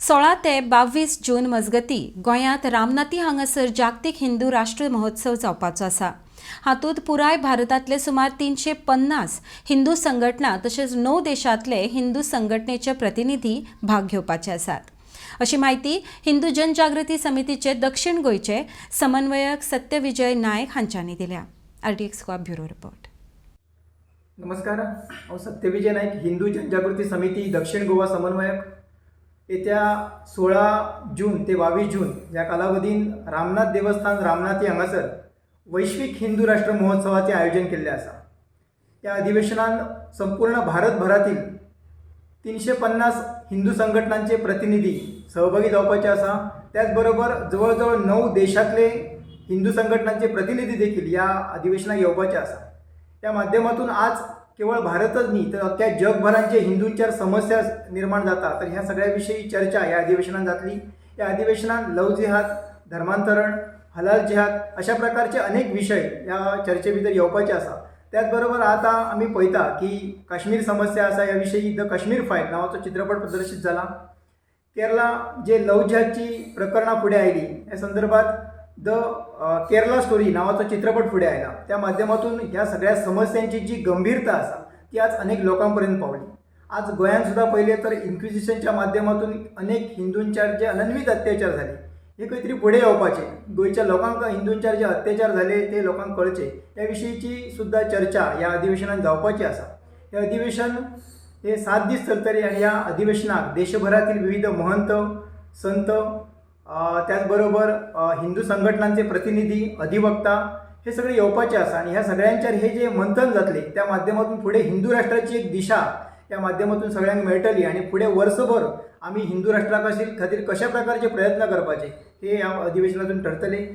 16 ते 22 जून मजगती गोंयांत रामनाथी हांगासर जागतीक हिंदू राष्ट्र महोत्सव जावपाचो आसा. हातूंत पुराय भारतांतले सुमार 350 हिंदू संघटना तशेंच 9 देशांतले हिंदू संघटनेचे प्रतिनिधी भाग घेवपाचे आसात, अशी म्हायती हिंदू जनजागृती समितीचे दक्षिण गोंयचे समन्वयक सत्यविजय नायक हांच्यांनी दिल्या. RDX Goa, bureau report. नमस्कार, हांव सत्यविजय नायक, हिंदू जनजागृती समिती दक्षिण गोवा समन्वयक. येत्या 16 जून ते 22 जून ह्या कालावधीन रामनाथ देवस्थान, रामनाथी हांगासर वैश्वीक हिंदू राष्ट्र महोत्सवाचें आयोजन केल्लें आसा. ह्या अधिवेशनान संपूर्ण भारतभरातील 350 हिंदू संघटनांचे प्रतिनिधी सहभागी जावपाचे आसा. त्याच बरोबर जवळ जवळ 9 देशांतले हिंदू संघटनांचे प्रतिनिधी देखील ह्या अधिवेशनाक येवपाचे आसा. त्या माध्यमातून आज केवळ भारतच न्ही तर अख्ख्या जगभरांत जे हिंदूंचेर समस्या निर्माण जाता, तर ह्या सगळ्या विशयी चर्चा ह्या अधिवेशनात जातली. ह्या अधिवेशनात लव जिहाद, धर्मांतरण, हलाल जिहाद अशा प्रकारचे अनेक विशय ह्या चर्चे भितर येवपाचे आसा. त्याच बरोबर आतां आमी पळयता की काश्मीर समस्या आसा, ह्या विशयी the Kashmir file नांवाचो चित्रपट प्रदर्शीत जाला. केरला जे लव जिहादची प्रकरणां फुडें आयलीं, ह्या संदर्भात the Kerala story नांवाचो चित्रपट फुडें आयला. त्या माध्यमातून ह्या सगळ्या समस्यांची जी गंभीरता आसा, ती आज अनेक लोकां पर्यंत पावली. आज गोंयांत सुद्दां पळयलें तर इन्क्विजिशनच्या माध्यमातून अनेक हिंदूंचेर जे अनन्वित अत्याचार जाले, हे खंय तरी फुडें येवपाचे, गोंयच्या लोकांक हिंदूंचेर जे अत्याचार जाले ते लोकांक कळचे, त्या विशयीची सुद्दां चर्चा ह्या अधिवेशनात जावपाची आसा. हे अधिवेशन हे 7 दीस चलतलें आनी ह्या अधिवेशनाक देशभरातील विविध महंत, संत, त्याच बरोबर हिंदू संघटनांचे प्रतिनिधी, अधिवक्ता हे सगळे येवपाचे आसा. आनी ह्या सगळ्यांचेर हे जे मंथन जातलें, त्या माध्यमातून फुडें हिंदू राष्ट्राची एक दिशा त्या माध्यमातून सगळ्यांक मेळटली आनी फुडें वर्सभर आमी हिंदू राष्ट्रा खातीर कशा प्रकारचे प्रयत्न करपाचे, हे ह्या अधिवेशनातून ठरतले.